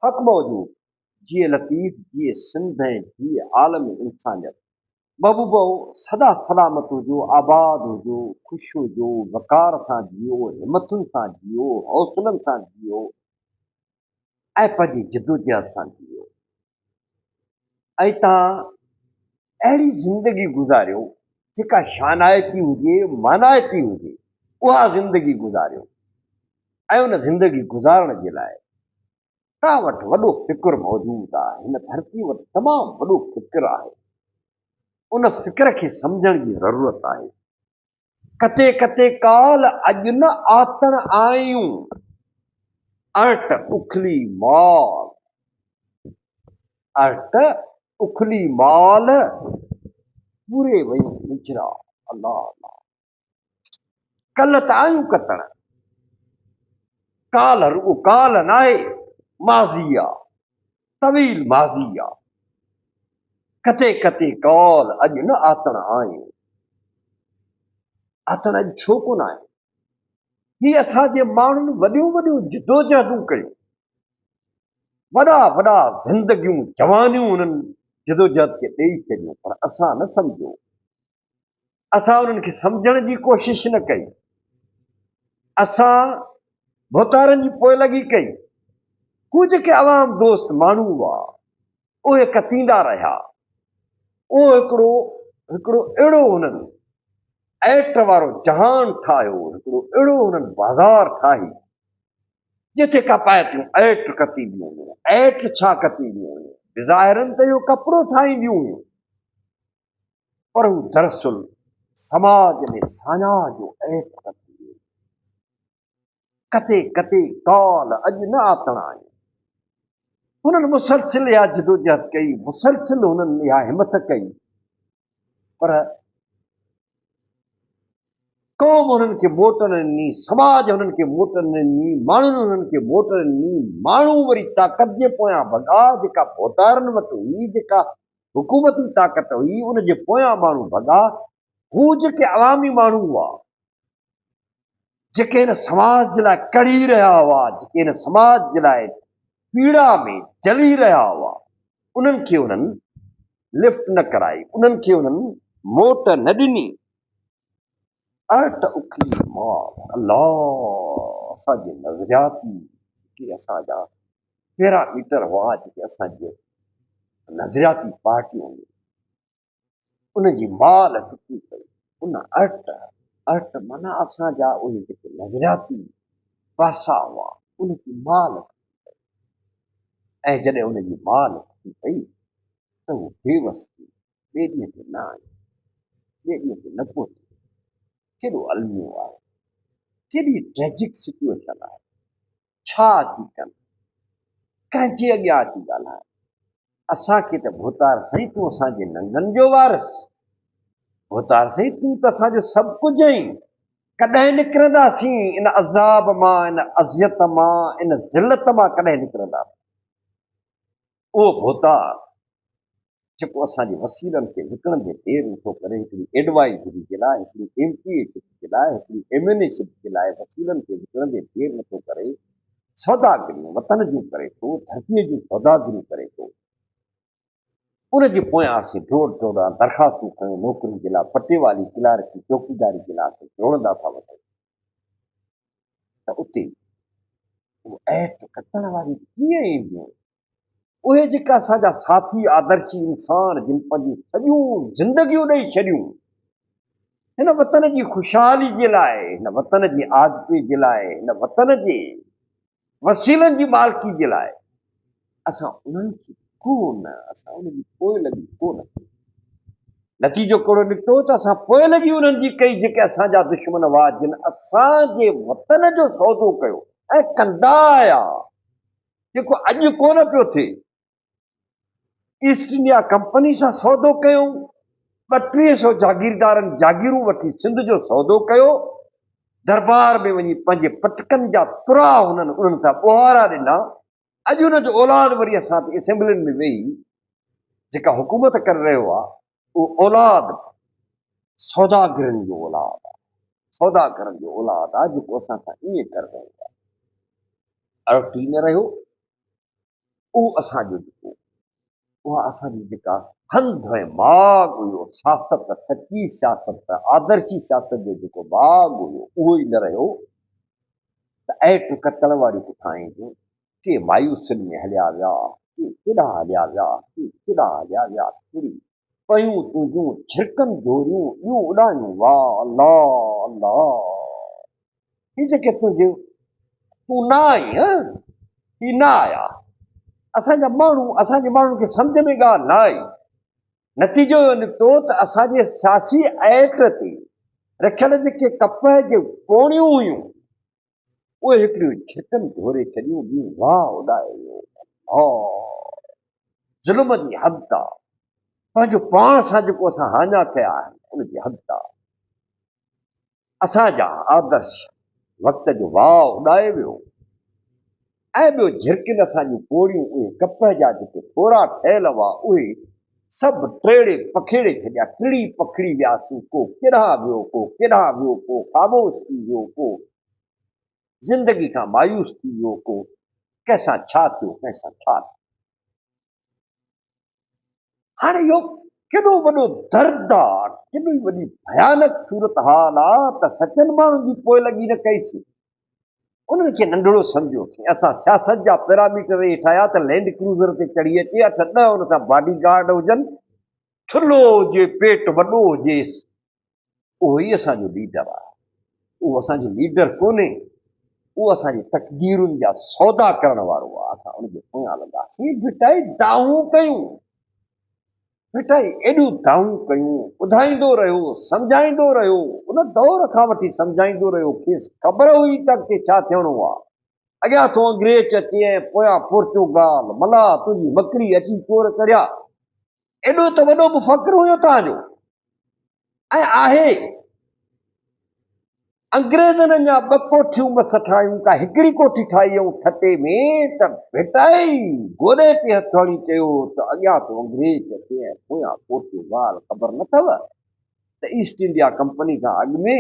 حق موجود، جيئي لطيف، جيئي سنڌ ۽ جيئي عالم انسانيت. محبوبؤ سدا سلامت هجو، آباد هجو، خوش هجو، وقار سان جيئو، همٿن سان جيئو، حوصلن سان جيئو ۽ پنهنجي جدوجهد سان جيئو ۽ توهان اهڙي زندگي گذاريو جيڪا شانائتي هجي، مانائتي هجي، اها زندگي گذاريو ۽ ان زندگي گذارڻ جي لاء توهان وٽ وڏو فڪر موجود آهي، هن ڌرتي وٽ تمام وڏو فڪر آهي، ان فڪر کي سمجهڻ جي ضرورت آهي. ڪتي ڪتي ڪال اڄ نه آتڻ آيون، ارٽ اکلي مال، ارٽ اکلي مال، پوري ويون نجرا، الله الله. ڪلهه ته آيون ڪتڻ. ڪالهه رڳو ڪالهه ناهي، ماضي آ، طويل ماضي آ. ڪتي ڪتي ڪال اڄ نه آتڻ آيون. آتڻ اڄ ڇو ڪونه آيون؟ هي اسان جي ماڻهن وڏيون وڏيون جدوجهدون ڪيون. وڏا وڏا زندگيون، جوانيون انهن جدوجهد کي ڏيئي ڇڏيون، پر اسان نه سمجهيو. اسان انهن کي سمجهڻ جي ڪوشش نه ڪئي. اسان ڀوتارن جي پوئلڳي ڪئي. هو جيڪي عوام دوست ماڻهو هئا، اهي ڪتيندا رهيا. اهو هڪڙو هڪڙو اهڙو هنن ائٽ وارو جهان ٺاهيو، هڪڙو اهڙو هنن بازار ٺاهي، جتي ڪپائتيون ائٽ ڪتينديون هيون. ائٽ ڇا ڪتينديون هيون؟ بظاهراً ته اهو ڪپڙو ٺاهينديون هيون. پر هو دراصل سماج ۾ ساڃاهه جو عيب ڪندي هئي. ڪتي ڪتي ڪال اڄ نه آتڻ آيون. هنن مسلسل اها جدوجهد ڪئي، مسلسل هنن اها همٿ ڪئي، پر قوم هنن کي موٽ نه ڏني، سماج هنن کي موٽ نه ڏني، ماڻهن هنن کي موٽ نه ڏني، ماڻهو وري طاقت جي پويان ڀڳا، جيڪا ڀوتارن وٽ هئي، جيڪا حڪومتي طاقت هئي، ان جي پويان ماڻهو ڀڳا، هو جيڪي عوامي ماڻهو هئا، جيڪي هن سماج جي لاء ڪڙهي رهيا هئا، جيڪي هن سماج جي لاء پيڙا ۾ جلي رهيا هئا، انهن کي انهن لفٽ نه ڪرائي، انهن کي انهن موٽ نه ڏني. ارٽ اکلي مال، الله اسان جي نظرياتي جيڪي اسان جا پيراميٽر هئا، جيڪي اسان جي نظرياتي پارٽيون هيون، ان جي مال ٽٽي پئي. ان ارٽ، ارٽ معنيٰ اسان جا اهي جيڪي نظرياتي پاسا هئا، ان جي مال ٽٽي پئي ۽ جڏهن ان جي مال ٽٽي پئي ته هو بيوس ٿي ٻئي ڏينهن تي نه آيو، ٻئي ڏينهن تي نه پهتو. ڪيڏو الميو آهي، ڪيڏي ٽريجڪ سچوئيشن آهي. ڇا اچي ڪن، ڪنهن جي اڳيان اچي ڳالهائن. اسان کي ته ڀوتار سائين تون اسان جي ننگن جو وارث، ڀوتار سائين تون ته اسان جو سڀ ڪجهه آهين. ڪڏهن نڪرنداسين ان عذاب مان، ان اذيت مان، ان ذلت مان ڪڏهن نڪرنداسين. اهو ڀوتار جيڪو اسان جي وسيلن کي وڪڻندي دير نٿو ڪري، هڪڙي ايڊوائيزري جي لاء، هڪڙي ايم پي اي شپ جي لاء، هڪڙي ايم اين اي شپ جي لاء وسيلن کي وڪڻندي دير نٿو ڪري، سوداگريون وطن جون ڪري ٿو، ڌرتيء جون سوداگريون ڪري ٿو. ان جي پويان اسين ڊوڙ ڊوڙان درخواستون کڻي نوڪرين جي لاء پٽيوالي، ڪلارڪي، چوڪيداري جي لاء اسين ڊوڙندا ٿا وڃون ته اتي اهو ائٽ ڪتڻ واريون ڪيئن اينديون؟ اهي جيڪي اسان جا ساٿي آدرشي انسان جن پنهنجون سڄيون زندگيون ڏئي ڇڏيون هن وطن جي خوشحالي جي لاء، هن وطن جي آجپي جي لاء، هن وطن جي وسيلن جي مالڪي جي لاء، اسان انهن کي ڪو نه، اسان انهن جي پوئلڳي ڪو نه ڪئي. نتيجو ڪهڙو نڪتو ته اسان پوئلڳي انهن جي ڪئي جيڪي اسان جا دشمن هئا، جن اسان جي وطن جو سودو ڪيو ۽ ڪندا آيا. جيڪو اڄ ڪونه پيو ٿئي. ايسٽ انڊيا ڪمپني سان سودو ڪيو، 32 سو جاگيردارن جاگيرون وٺي سنڌ جو سودو ڪيو، دربار ۾ وڃي پنهنجي پٽڪن جا ترا هنن انهن سان ٻوهارا ڏنا، اڄ ان جو اولاد وري اسان تي اسيمبلين ۾ ويهي جيڪا حڪومت ڪري رهيو آهي، اهو اولاد سوداگرن جو اولاد آهي، سوداگرن جو اولاد آهي جيڪو اسان سان ائين ڪري رهيو آهي. ارٽي نه رهيو. اهو اسان جو جيڪو اها اسان جي جيڪا هنڌ ۽ ماڳ هيو، سياست، سچي سياست، آدرشي سياست جو جيڪو ماڳ هيو، اهو ئي نه رهيو ته ائٽ ڪتڻ واري ڪٿان اينديون؟ ڪي مايوسين ۾ هليا ويا، ڪي ڪيڏانهن هليا ويا، ڪي ڪيڏانهن هليا ويا، ٽڙي پيون تنهنجون ڇرڪن جهوريون، ٻيون اڏايون، واء الله الله! هي جيڪي تنهنجي تون نه آئين ها هي نه آيا اسان جا ماڻهو اسان جي ماڻهن کي سمجهه ۾ ڳالهه نه آئي نتيجو اهو نڪتو ته اسان جي سياسي ائٽ تي رکيل جيڪي ڪپهه جون پوڻيون هيون اهي هڪڙيون ڇٽن گهوري ڇڏيون ٻيون واهه اڏائي ويو الله ظلم جي حد آ پنهنجو پاڻ سان جيڪو اسان هاڃا ڪيا آهن ان جي حد آ. اسان جا آدرش وقت جو واء اڏائي ويو ۽ ٻيو جهرڪين اسان جون پوڙيون اهي ڪپهه جا جيڪي ٿورا ٺهيل هئا اهي سڀ ٽيڙي پکيڙي ڇڏيا، ٽڙي پکڙي وياسين، ڪو ڪيڏانهن ويو، ڪو ڪيڏانهن ويو، ڪو خاموش ٿي ويو، ڪو زندگي کان مايوس ٿي ويو، ڪو ڪنهن سان ڇا ٿيو، ڪنهن سان ڇا ٿيو. هاڻي اهو ڪيڏو وڏو درد آ، ڪيڏي وڏي ڀيانڪ صورتحال آ ته سچن ماڻهن جي پوئلڳي نه ڪئي سين، انهن کي ننڍڙو سمجهيوسين. اسان سياست جا پيراميٽر اهي ٺاهيا ته لينڊ ڪروزر تي چڙهي اچي، اٺ ڏهه ان سان باڊي گارڊ هجن، ٿلهو هجي، پيٽ وڏو هجيس، اهو ئي اسان جو ليڊر آهي. اهو اسان جو ليڊر ڪونهي، اهو اسان جي تقديرن جا سودا ڪرڻ وارو آهي. اسان ان جي پويان لڳاسين، ڀٽائي دانهون ڪيون، ڀٽائي ايڏيون دانهون ڪيون، ٻڌائيندو رهيو، سمجهائيندو رهيو، ان دور کان وٺي سمجهائيندو رهيو، کيس خبر هئي ته اڳتي ڇا ٿيڻو آهي. اڳيان ٿو انگريچ اچي ۽ پويان پورچوگال، ملاح تنهنجي مڪڙي اچي چور چڙهيا. ايڏو ته وڏو مفڪر هيو توهان جو ۽ آهي. انگريزن اڃا ٻه ڪوٺيون مس ٺاهيون، ڪا هڪڙي ڪوٺي ٺاهي ائون ٺٽي ۾ ته ڀٽائي گوڏي تي هٿ هڻي چيو ته اڳيان ٿو انگريز اچي ۽ پويان پورچوگال، خبر نه اٿو ته ايسٽ انڊيا ڪمپني کان اڳ ۾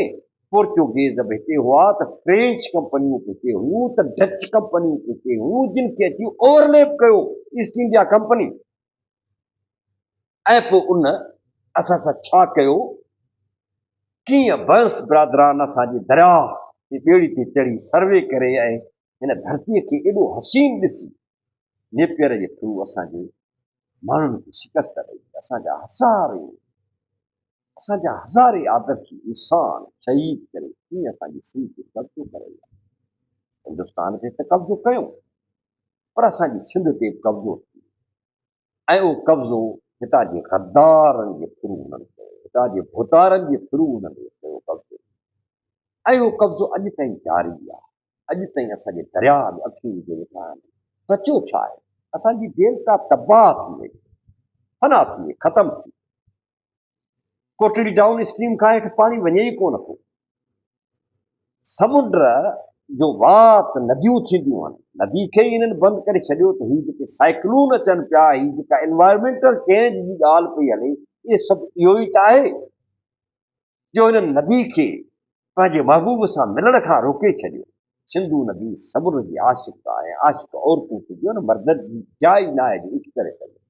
پورچوگيز به هتي هئا ته فرينچ ڪمپنيون به هتي هيون ته ڊچ ڪمپنيون به هتي هيون جن کي اچي اوورليپ ڪيو ايسٽ انڊيا ڪمپني. ۽ پوء ان اسان سان ڇا ڪيو؟ ڪيئن بئنس برادران اسان جي درياهه جي ٻيڙي تي چڙهي سروي ڪري ۽ هن ڌرتيء کي ايڏو حسين ڏسي نيپئر جي ٿرو اسان جي ماڻهن کي شڪست ڏئي اسان جا هزارين اسان جا هزارين آدرشي انسان شهيد ڪري ڪيئن اسان جي سنڌ تي قبضو ڪري ويا. هندستان تي ته قبضو ڪيو پر اسان جي سنڌ تي به قبضو ٿي ويو. ۽ اهو قبضو هتان جي غدارن جي ٿرو هنن ڪيو، هتان جي ڀوتارن جي ٿرو هنن اهو ڪيو قبضو ۽ اهو قبضو اڄ تائين جاري آهي. اڄ تائين اسان جي درياهه ۾ اکيون وجهي ويٺا آهن. بچيو ڇا آهي؟ اسان جي ڊيلٽا تباهه ٿي وئي، فنا ٿي وئي، ختم ٿي وئي. ڪوٽڙي ڊائون اسٽريم کان هيٺ پاڻي وڃي ئي ڪونه ٿو. سمنڊ جو وات نديون ٿينديون آهن. ندي کي ئي هنن بند ڪري ڇڏيو ته هي جيڪي سائيڪلون اچن پيا، هي جيڪا انوائرمينٽل چينج جي ڳالهه پئي هلي، اهي سڀ اهو ئي ته آهي جو هنن ندي کي پنهنجي محبوب سان ملڻ کان روڪي ڇڏيو. سنڌو ندي سمنڊ جي عاشق آهي ۽ عاشق عورتون ٿينديون آهن، مردن جي جاء ئي ناهي جو عشق ڪري سگهن.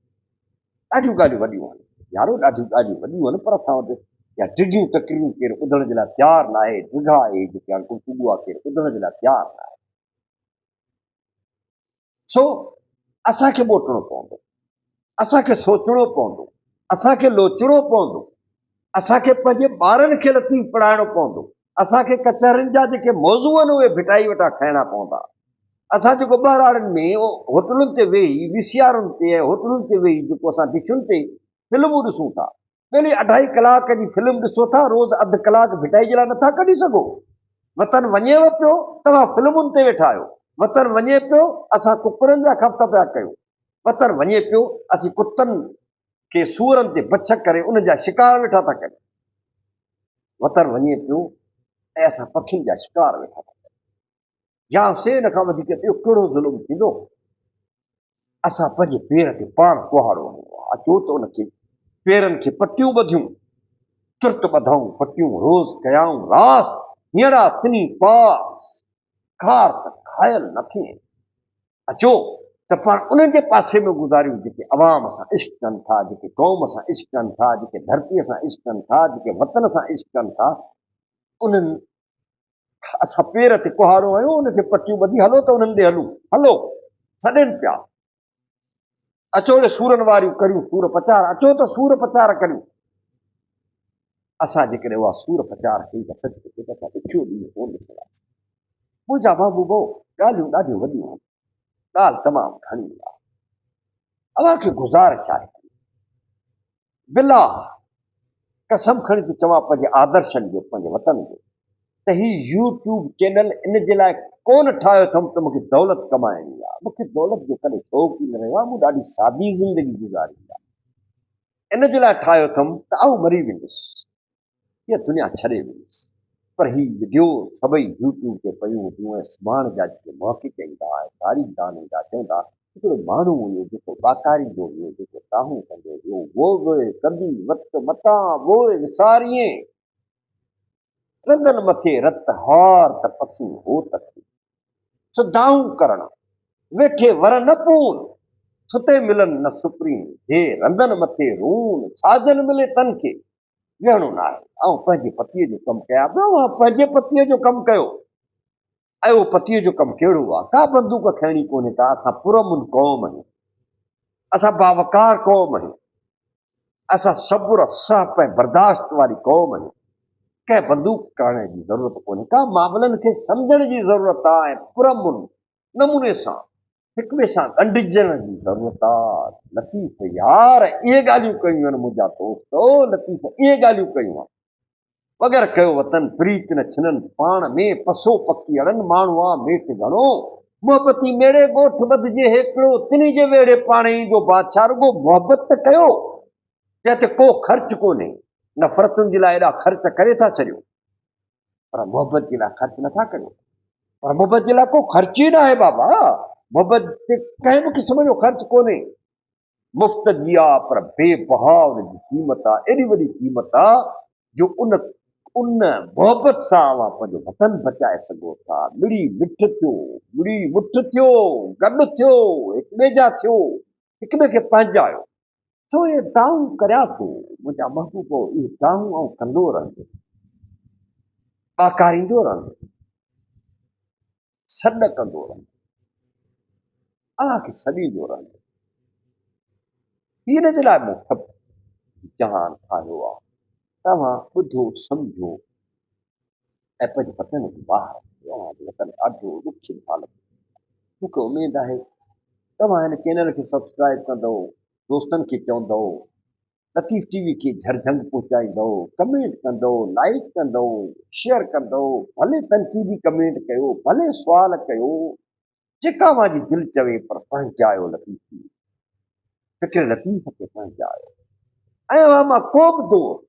ڏاڍيون ڳالهيون وڏيون آهن يارو، ڏاڍيون ڳالهيون وڏيون آهن پر اسان وٽ اها ڊگهيون تقريرون ڪير ٻڌڻ جي لاء تيار ناهي، ڊگها اهي جيڪي آهن گفتگو آهي ڪير ٻڌڻ جي لاء تيار ناهي. سو اسان کي موٽڻو پوندو، اسان کي سوچڻو پوندو، اسان کي لوچڻو پوندو، اسان کي پنهنجي ٻارن کي لطيف پڙهائڻو پوندو، اسان کي ڪچهرين جا جيڪي موضوع آهن اهي ڀٽائي وٽان کڻڻا پوندا. اسان جيڪو ٻهراڙين ۾ هوٽلن تي ويهي، وي سي آرن تي ۽ هوٽلن تي ويهي جيڪو اسان ڊشن تي فلمون ڏسون ٿا، ٻيلي اڍائي ڪلاڪ جي فلم ڏسو ٿا، روز اڌ ڪلاڪ ڀٽائي جي لاء نٿا ڪڍي سگهو؟ وطن وڃيو پيو، توهان فلمن تي ويٺا آهيو. وطن وڃي پيو، اسان ڪڪڙن جا خفت پيا ڪيون. وطن وڃي پيو، اسين ڪتن کي سوئرن تي بڇ ڪري انهن جا شڪار ويٺا ٿا ڪريون. وطن وڃي پيو ۽ اسان پکين جا شڪار ويٺا ٿا ڪريون. يا حسين کان وڌيڪ ٻيو ڪهڙو ظلم ٿيندو؟ اسان پنهنجي پير تي پاڻ ڪهاڙو هنيو آهي. اچو ته ان کي پيرن کي پٽيون ٻڌيون. ترت ٻڌائون پٽيون، روز ڪيائون راس، هينئڙا تني پاس، کار ته کايل نه ٿئين. اچو ته ته پاڻ انهن جي پاسي ۾ گذاريون جيڪي عوام سان عشق ڪن ٿا، جيڪي قوم سان عشق ڪن ٿا، جيڪي ڌرتيء سان عشق ڪن ٿا، جيڪي وطن سان عشق ڪن ٿا، انهن اسان پير تي ڪهاڙو هنيو، ان کي پٽيون ٻڌي هلو ته انهن ڏي هلون، هلو، سڏين پيا، اچو ڙي سورن واريون ڪريون سور پچار، اچو ته سور پچار ڪريون. اسان جيڪڏهن اها سور پچار ڪئي ته سچ پچ ته اسان ڏکيو ڏينهن ڪونه ڏسنداسين. منهنجا محبوبؤ! ڳالهيون ڏاڍيون وڏيون آهن. ڳالهه تمام گهڻي آهي. اوهان کي گذارش آهي ته بالله قسم کڻي ٿو چوان پنهنجي آدرشن جو، پنهنجي وطن جو ته هي يوٽيوب چينل ان جي لاء ڪونه ٺاهيو اٿم ته مون کي دولت ڪمائڻي آهي. مون کي دولت جو ڪڏهن شوق ئي نه رهيو آهي. مون ڏاڍي سادي زندگي گذاري آهي. ان جي لاء ٺاهيو اٿم ته آئون مري ويندس يا دنيا ڇڏي ويندس پر هي وڊيو سڀئي يوٽيوب تي پيون هونديون ۽ سڀاڻ جا جيڪي محقق ايندا ۽ تاريخدان ايندا چوندا هڪڙو ماڻهو هيو جيڪو ٻاڪاريندو هيو جيڪو دانهون ڪندو هيو ووء ڪندي وت متان ووء وساريين رندن مٿي رت هار ته پسين هوت کي. سو دانهون ڪرڻ، ويٺي ور نه پون، ستي ملن نه سپرين، جي رندن مٿي رون، ساجن ملي تن کي. ويهڻو ناهي، آئون پنهنجي پتيء جو ڪم ڪيان پيو، اوهان پنهنجي پتيء جو ڪم ڪيو. ۽ اهو پتيء جو ڪم ڪهڙو آ؟ ڪا بندوق کڻڻي ڪونهي ڪا، اسان پرامن قوم آهيون، اسان باوقار قوم آهيون. اسان صبر، سهپ ۽ برداشت واري قوم آهيون. ڪنهن بندوق ڪاهڻ جي ضرورت ڪونهي ڪا، معاملن کي سمجهڻ جي ضرورت آ ۽ پرامن نموني سان هڪٻئي سان ڳنڍجڻ جي ضرورت آ. لطيف يار اهي ڳالهيون ڪيون آهن منهنجا دوستو، لطيف اهي ڳالهيون ڪيون آهن. وڳر ڪيو وطن، پريت نه ڇنن پاڻ ۾، پسو پکي اڙن، ماڻهو آ ميٺ گهڻو. محبتي ميڙي ڳوٺ ٻڌجي هيڪڙو، تنهي جي ويڙهي پاڻ ايندو بادشاهه رڳو محبت ته ڪيو، جنهن تي ڪو خرچ ڪونهي. نفرتن جي لاء ايڏا خرچ ڪري ٿا ڇڏيو، پر محبت جي لاء خرچ نٿا ڪريو. پر محبت جي لاء ڪو خرچ ئي ناهي بابا، محبت تي ڪنهن به قسم جو خرچ ڪونهي. مفت جي آ پر بي بها ان جي قيمت آ، ايڏي وڏي قيمت آ جو ان ان محبت سان اوهان پنهنجو وطن بچائي سگهو ٿا. مڙئي مٺ ٿيو، مڙئي مٺ ٿيو، گڏ ٿيو، هڪٻئي جا ٿيو، هڪٻئي کي پنهنجايو. سو اهي دانهون ڪريان ٿو، منهنجا محبوبؤ، اهي دانهون آئون ڪندو رهندس، ٻاڪاريندو رهندس. سڏ ڪندو رهندو، الله کي سڏيندو رهندو. هي ان جي لاء مون سڀ جهان ٺاهيو آهي. توهان ٻڌو، سمجهو ۽ پنهنجي وطن کي ٻاهر ڪڍو. اوهان جو وطن ڏاڍو ڏکين حالت ۾ آهي. مون کي اميد آهي توهان هن چينل کي سبسڪرائيب ڪندؤ، دوستن کي چوندؤ لطيف ٽي وي کي جھرجھنگ پهچائيندؤ، ڪمينٽ ڪندؤ، لائيڪ ڪندؤ، شيئر ڪندؤ، ڀلي تنقيدي ڪمينٽ ڪيو، ڀلي سوال ڪيو، جيڪا اوهان جي دل چوي پر پنهنجايو لطيف ٽي وي فڪر لطيف کي پنهنجايو ۽ اوهان مان ڪو به دوست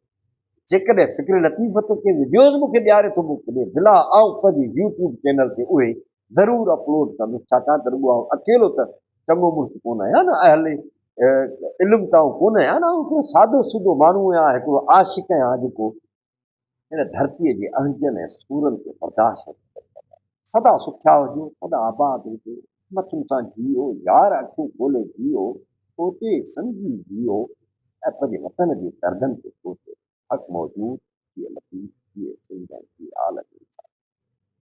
جيڪڏهن فڪر لطيف تي ڪي وڊيوز مون کي ڏياري ٿو موڪلي دلا آئون پنهنجي يوٽيوب چينل تي اهي ضرور اپلوڊ ڪندس ڇاڪاڻ ته رڳو آئون اڪيلو ته چڱو مڙس ڪونه آهيان نه اهل علم ته آئون ڪونه آهيان نه آئون هڪڙو سادو سودو ماڻهو آهيان هڪڙو عاشق آهيان جيڪو هن ڌرتيء جي اهنجن ۽ سورن کي برداشت نٿو ڪري سگهان. سدا سکيا هجو، سدا آباد هجو، همٿن سان جيئو، يار اکيون کولي جيئو، سوچي سمجهي جيئو ۽ پنهنجي وطن جي دردن تي سوچو. حق موجود، جيئي لطيف، جيئي سنڌ ۽ جيئي عالم.